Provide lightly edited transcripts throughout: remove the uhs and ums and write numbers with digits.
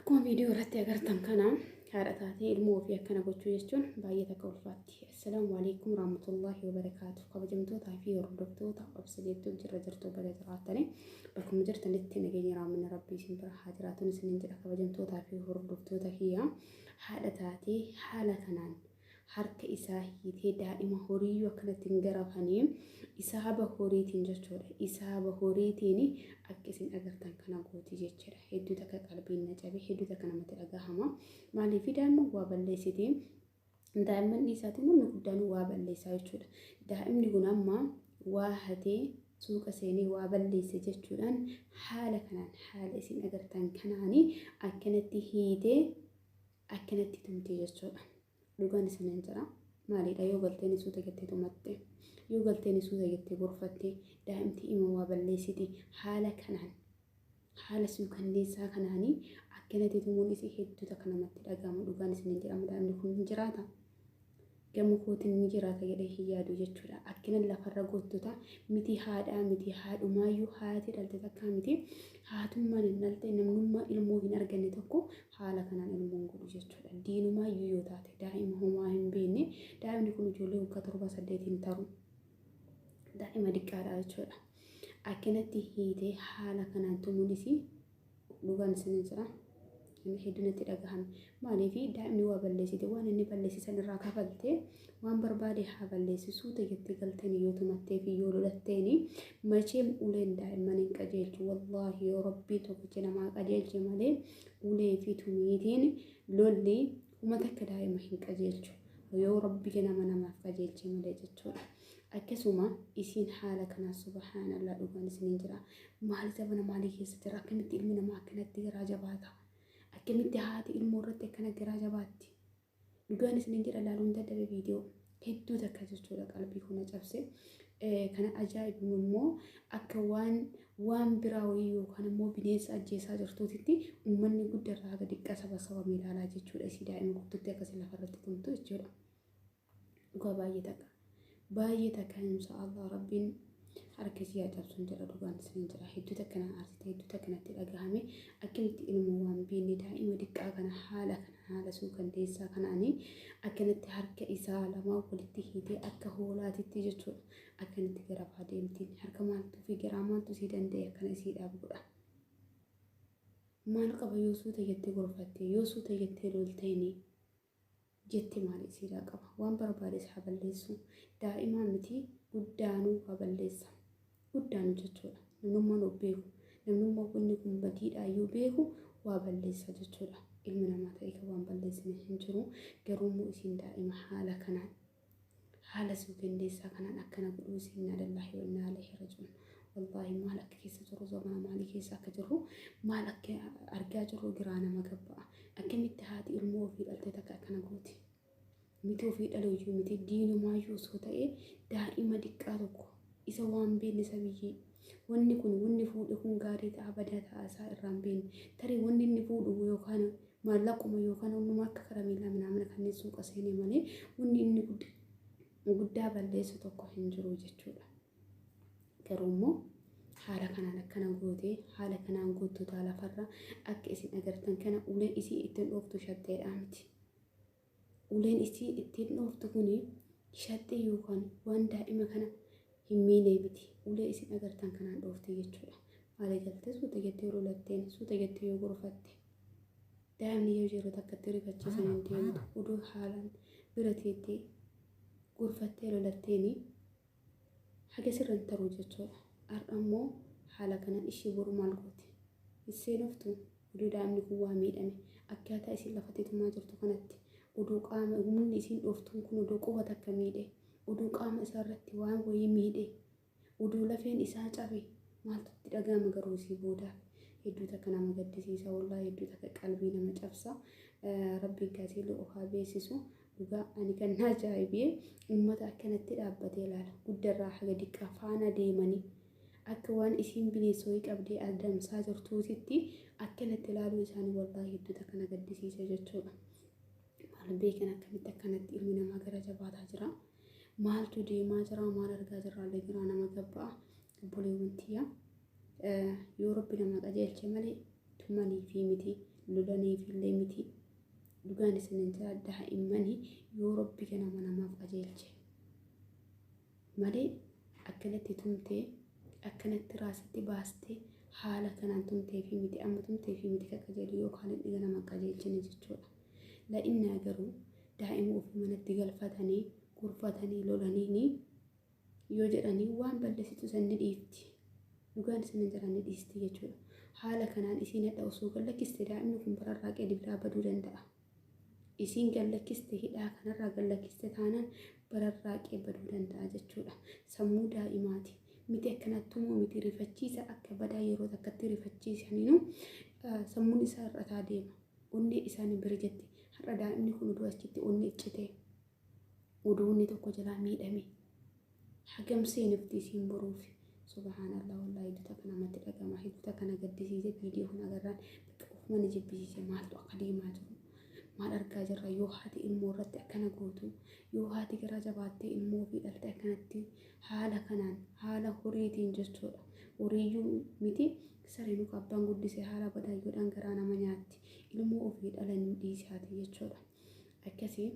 Akkuma viidiyoo irratti agartan kana haadha taatee ilmoo ofii akkana gochuu jechuun baay'ee takka ulfaatti. Assalaamu alaikum warahmatullahi wabarakaatu. Kabajamtootaa fi hordoftoota obsa jettuu jirra jirtu baga jiraattanii bakkuma jirtanitti nageenya raamina rabbii isin bira haa jiraatuun isiniin jedha. Kabajamtootaa fi hordoftoota kiyya, haadha taatee haala kanaan harka isaa hiitee daa'ima horiiyyuu akkanatti hin garafanii isaaba horiitiin jechuudha. Isaaba horiitiin akka isin agartan kana gooti jechuudha. Hedduu takka qalbiin na cabe, hedduu takka namatti dhagahama. Maaliif daa'imman waa balleessiti? Daa'imman dhiisaatiin namni guddaan waa balleessaa jechuudha. Daa'imni kun amma waa hatee suuqa seenee waa balleesse jechuudhaan haala kanaan, haala isin agartan kanaanii akkanatti hiitee akkanatti tumte jechuudha. Dhugaan isiniin jira. Maalidha yoo galteen suuta jettee tumatte, yoo galteen suuta jettee gorfatte, daa'imti ima waa balleessiti. Haala kanaan, haala suukanneessaa kanaanii akkanatti tumuun isii hedduu takka namatti dhagahama. Dhugaan isiniin jedhama, daa'imni kun hin jiraata. Gama kootiin ni jiraata jedhee hin yaadu jechuudha. Akkina lafarra goottota miti, haadhaa miti, haadhumaayyuu haati dhalte takkaa miti, haatummaan hin dhalte, namnummaa ilmoo hin arganne tokko haala kanaan ilmoon godhu jechuudha. Diinumaayyuu yoo taate daa'ima homaa hin beekne, daa'imni kun ijoollee waggaa 7 8 hin taru. Daa'ima diqqaadha jechuudha. Akkanatti hiitee haala kanaan tumuunis dhugaan isiniin jira. Inni hedduu natti dhagahame. Maaliif daa'imni waa balleessite, waan inni balleessisan irraa kafaltee waan barbaade haa balleessu, suuta jettee galteen yoo tumattee fi yoo lolatteeni macheem uleen daa'imman hin qajeelchu. Wallaahi yoo rabbii tokkicha namaa qajeelche malee ulee fi tumiitiin lolli uma takka daa'ima hin qajeelchu. Yoo rabbi nama namaaf qajeelche malee jechuudha. Akkasuma isiin haala kanaa, subhaanallah, dhugaan isiniin jira. Maali zabana maalii keessa jira? Akkamitti ilmi namaa akkanatti garaa jabaata? Akkamitti haati ilmoo irratti akkana garaa jabaatti? Dhugaan isiniin jedha, ilaaluun dadhabe viidiyoo hedduu takka jechuudha, qalbii kuna cabse. Kana ajaa'ibu immoo akka waan biraa wayii yookaan immoo bineensa ajjeesaa jirtuutitti uummanni guddarraa haga xiqqaa saba sabame ilaalaa jechuudha. Isii daa'ima guututti akkasii lafarratti tumtu jechuudha. Dhugaa baay'ee takka. Baay'ee takka, insha Allah rabbiin harka isii haa cabsuun jedha, dhugaan isiniin jedha. Hedduu takka na aarsite, hedduu takka natti dhagahame. Akkamitti ilmoo waan beekne daa'ima xiqqaa kana haala kana, haala suukanneessaa kanaanii akkanatti harka isaa lamaan walitti hiitee akka hoolaatitti jechuudha. Akkanatti garafaa deemtiin harka maaltuu fi garaa maaltu sii danda'e akkana isiidhaaf godha. Maal qaba yoo suuta jettee gorfatte, yoo suuta jettee lolteeni jette, maal isiidhaa qaba? Waan barbaades haa balleessu. Daa'imaa miti, guddaanuu haa balleessa. Guddaanuu jechuudha. Namnummaan of beeku. Namnummaan wanni kun badiidhaa yoo beeku waa balleessa jechuudha. Ilmi namaa ta'e kan waan balleessine hin jiru. Garuu immoo isiin daa'ima haala kanaan, haala suukanneessaa kanaan akkana godhuu isiin, innaa lillaahi wa innaa ilaihi raji'uun. Wallaahi maal akka keessa jirru, zamana maalii keessa akka jirru, maal akka argaa jirru giraa nama gabba'a. Akkamitti haati ilmoo ofii dhalte takka akkana gooti? Miti ofii dhaluyyuu miti, diinumaayyuu osoo ta'ee daa'ima diqqaa tokko isa waan beekne sabiyyee wanni kun wanni fuudhe kun gaarii ta'a badaa ta'a isaa irraa hin beekne, tarii wanni inni fuudhu yookaan maallaquma yookaan onnuma akka karameellaa minaamina kanneen suuqa seenee malee wanni inni guddaa balleessu tokko hin jiru jechuudha. Garuu immoo haala kanaan akkana gootee haala kanaan guuttotaa lafarra akka isin agartan kana uleen isii ittiin dhooftu shatteedhaa miti. Uleen isii ittiin dhooftu kuni shaxxee yookaan waan daa'ima kana hin miine miti. Ulee isin agartan kanaan dhoofte jechuudha. Maali galtee suuta jettee yoo lolatteen, suuta jettee yoo gorfatte, daa'imni yoo yeroo takkatti rifachiisan hin deemtu. Oduu haalaan bira teettee gorfattee lolatteeni haga sirra hin taru jechuudha. Har'a immoo haala kanaan ishii boru maal gooti? Hin seenoftu oduu daa'imni kun waa miidhame, akkaataa isin lafatti tumaa jirtu kanatti oduu qaama humni isiin dhooftuun kun oduu quba takka miidhe, oduu qaama isaa irratti waan wayii miidhe, oduu lafeen isaa cabe, maaltu itti dhaga'ama garuu isii boodaaf? Hedduu takka nama gaddisiisa, wallaahi hedduu takka qalbii nama cabsa. Rabbiin kaasee of haa beeksisu. Dhugaa ani kan na ajaa'ibee uummata akkanatti dhaabbatee ilaala. Guddarraa haga diqqaa faana deemanii akka waan isiin bineensa wayii qabdee adamsaa jirtuutitti akkanatti ilaaluu isaanii wallaahi hedduu takka na gaddisiisa jechuudha. Maal beekan, akkamitti akkanatti ilmi namaa gara jabaataa jira? Maaltu deemaa jira? Maal argaa jirraallee jira nama gabba'a. Obboleewwan tiyya, yoo rabbi nama qajeelche malee tumanii fi miti. Lolaniifillee miti. Dhugaan isinin jira, daa'immanii yoo Rabbi ganama namaaf qajeelche malee akkanatti tumtee, akkanatti raasatti baastee, haala kanaan tumtee fi miti, amma tumtee fi miti kan qajeelu yookaan inni ganama qajeelchine jechuudha. La'innaa garuu daa'ima ofii manatti galfatanii gorfatanii lolaniini yoo jedhanii waan balleessitu san ni dhiifti. Dhugaan isinin jira, ni dhiisti jechuudha. Haala kanaan isiin hadha osoo gallakkiste daa'imni kun bararraaqee biraa baduu danda'a. Isiin gallakkiste, hidhaa kanarraa gallakkiste taanaan bararraaqee baduu danda'a jechuudha. Sammuu daa'imaati. Miti akkanatti tumuu miti, rifachiisa akka badaa yeroo takkatti rifachiisaniinu sammuun isaa hir'ataa deema. Onnee isaanii bira jetti. Har'a daa'imni kun oduu achitti onnee iccitee, oduu inni tokko jalaa miidhame, hagam seenufti isiin boruufi. Subhaanallah, wallaahi hedduu takka namatti dhagama. Hedduu takka na gaddisiise viidiyoo kun agarraan, bakka ofuma na jibbisiise. Maaltu akka deemaa jiru? Maal argaa jirra? Yoo haati ilmoo irratti akkana gootu, yoo haati gara jabaattee ilmoo ofii dhalte akkanatti haala kanaan, haala horiitiin jechuudha. Horiiyyuu miti, sareen abbaan guddise haala badaayyoodhaan garaa nama nyaatti. Ilmoo ofii dhalanii dhiisaati jechuudha. Akkasii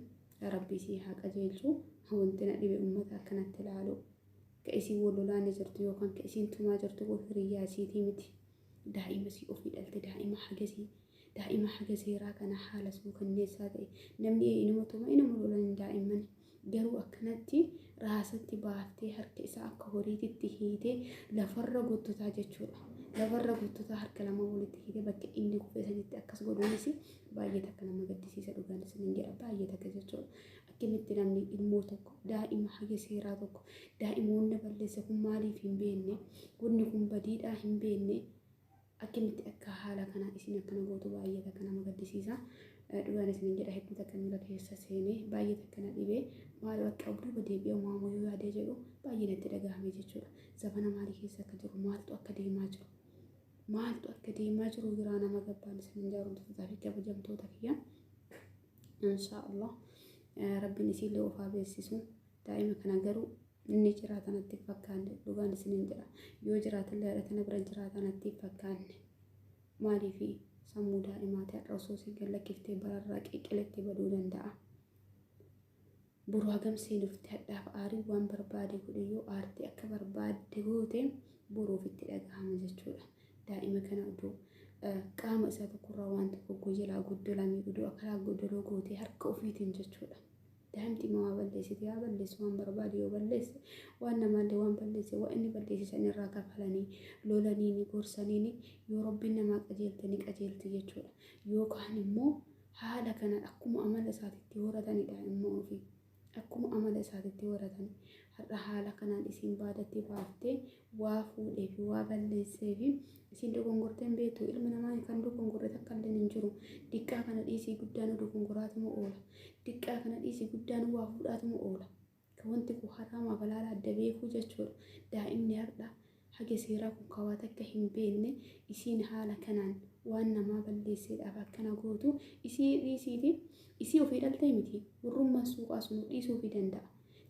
Rabbi isii haa qajeelchu. Wanti na dhibe uummata akkanatti ilaalu. Ka isiin wal lolaanii jirtu yookaan ka isiin tumaa jirtu kun hiriyyaa isiitii miti. Daa'ima isii ofii dhalte, daa'ima hagasii, daa'ima haga seeraa kana haala suukanneessaa ta'e, namni inuma tuma, inuma lolan daa'imman, garuu akkanatti raasatti baaftee harka isaa akka horiititti hiitee lafarra gottotaa jechuudha. Lafarra gottotaa harka lama walitti hiitee bakka inni kufee sanitti akkas godhuunis baay'ee takka nama gaddisiisa, dhugaan isiniin jedha, baay'ee takka jechuudha. Akkamitti namni ilmoo tokko, daa'ima haga seeraa tokko, daa'ima wanna balleesse kun maaliif hin beekne, wanni kun badiidhaa hin beekne, akkamitti akka haala kanaan isin akkana gootu baay'ee takka nama gaddisiisa. Dhugaan isiniin jedha, hedduu takka miira keessa seenee baay'ee takka na dhibee, maal bakka duuba deebi'ee waamuu yoo yaadee jedhu baay'ee natti dhagahame jechuudha. Zabana maalii keessa akka jiru, maaltu akka deemaa jiru, maaltu akka deemaa jiru biraa nama gabbaan isiniin jaaru, fi kabajamtoota kiyya. Inshaallah Rabbiin isiillee ofaa beeksisu. Daa'ima kana garuu inni jiraatan natti fakkaanne, dhugaan isiniin jedha. Yoo jiraatallee haadha tana bira jiraatan natti fakkaanne. Maaliifi sammuu daa'imaati, har'a osoo si gallakkiftee bararraa qiqiletti baduu danda'a. Boruu hagam seenufti hadhaaf aarii waan barbaade godhe, yoo aartii akka barbaadde goote boruuf itti dhagahama jechuudha. Daa'ima kana oduu qaama isaa tokkorraa waan tokko gojalaa goddolamee oduu akkanaa goddoloo gootee harka ofiitiin jechuudha. Daa'imti maa balleessite? Haa balleessu, waan barbaade yoo balleesse, waan namaallee waan balleesse, waan inni balleesse san irraa kafalanii lolaniini gorsaniini yoo Rabbiin namaa qajeelte ni qajeelti jechuudha. Yookaan immoo haala kanaan akkuma amala isaatitti horatanidha immoo ofii. Akkuma amala isaatitti horatani. Har'a haala kanaan isiin baadatti baaftee waa fuudhee fi waa balleessee fi isiin dogongorteen beektu, ilmi namaa kan dogongorre takka illee hin jiru. Diqqaa kana dhiisii guddaan dogongoraatuma oola. Diqqaa kana dhiisii guddaan waa fuudhaatuma oola. Kan wanti kun haraamaaf halaala adda beekuu jechuudha. Daa'imni har'a haga seeraa kun kawaa takka hin beekne isiin haala kanaan waan namaa balleesseedhaaf akkana gootu, isii dhiisiiti, isii ofii dhaltee miti, warrummaan suuqaa sun dhiisuufii danda'a.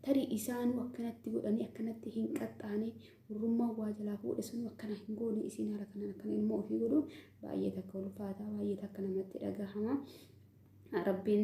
Tarii isaanuu akkanatti godhanii akkanatti hin qaxxaane, warrummaan waa jalaa fuudhe sun akkana hin goone, isiin haala kanaan akkana ilmoo ofii godhu baay'ee takka ulfaataa, baay'ee takka namatti dhagahama. Rabbiin